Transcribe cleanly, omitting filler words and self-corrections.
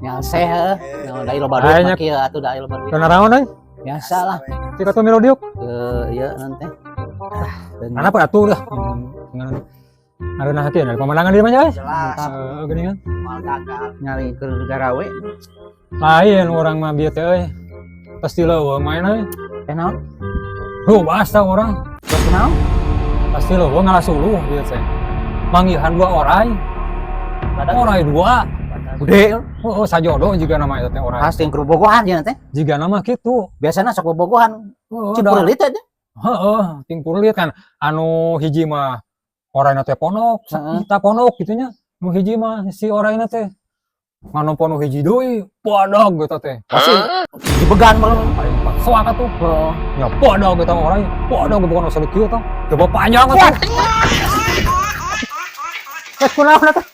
Nya seh heuh. Nah, da loba duit Aya mah kieu atuh, da loba duit. Naon euy? Biasa lah. Cik atuh milu diuk. Ke ieu nanti. Kenapa atuh lah? Dengan ada hati ada pemandangan di mana euy? Jelas. Heeh, gini kan. Moal gagal. Nyari ke garawe. Lain urang mah bieu teh euy. Pasti leuweung main euy. Eh, naon? Duh, basta urang. Terus naon? Pasti leuweung ngalah suluh bieu teh. Manggihan dua orai. Orai dua. Gede. Oh, sajodo juga nama itu teh orai. Pasti keur bobogohan jeung teh. Jiga nama kitu. Biasana sok bobogohan. Heeh, Cipurelit teh. Heeh, ting purlit kan. Anu hiji mah oraina teh pondok, kita pondok gitu nya. Nu hiji mah si oraina teh nganompo nu hiji deui, badag gitu teh. Pasti dibegan mah. Paling pak soak atuh. Oh. Ya badag gitu orai, badag bukan usah kieu tah. Coba panjang atuh. Eh, kunaon atuh?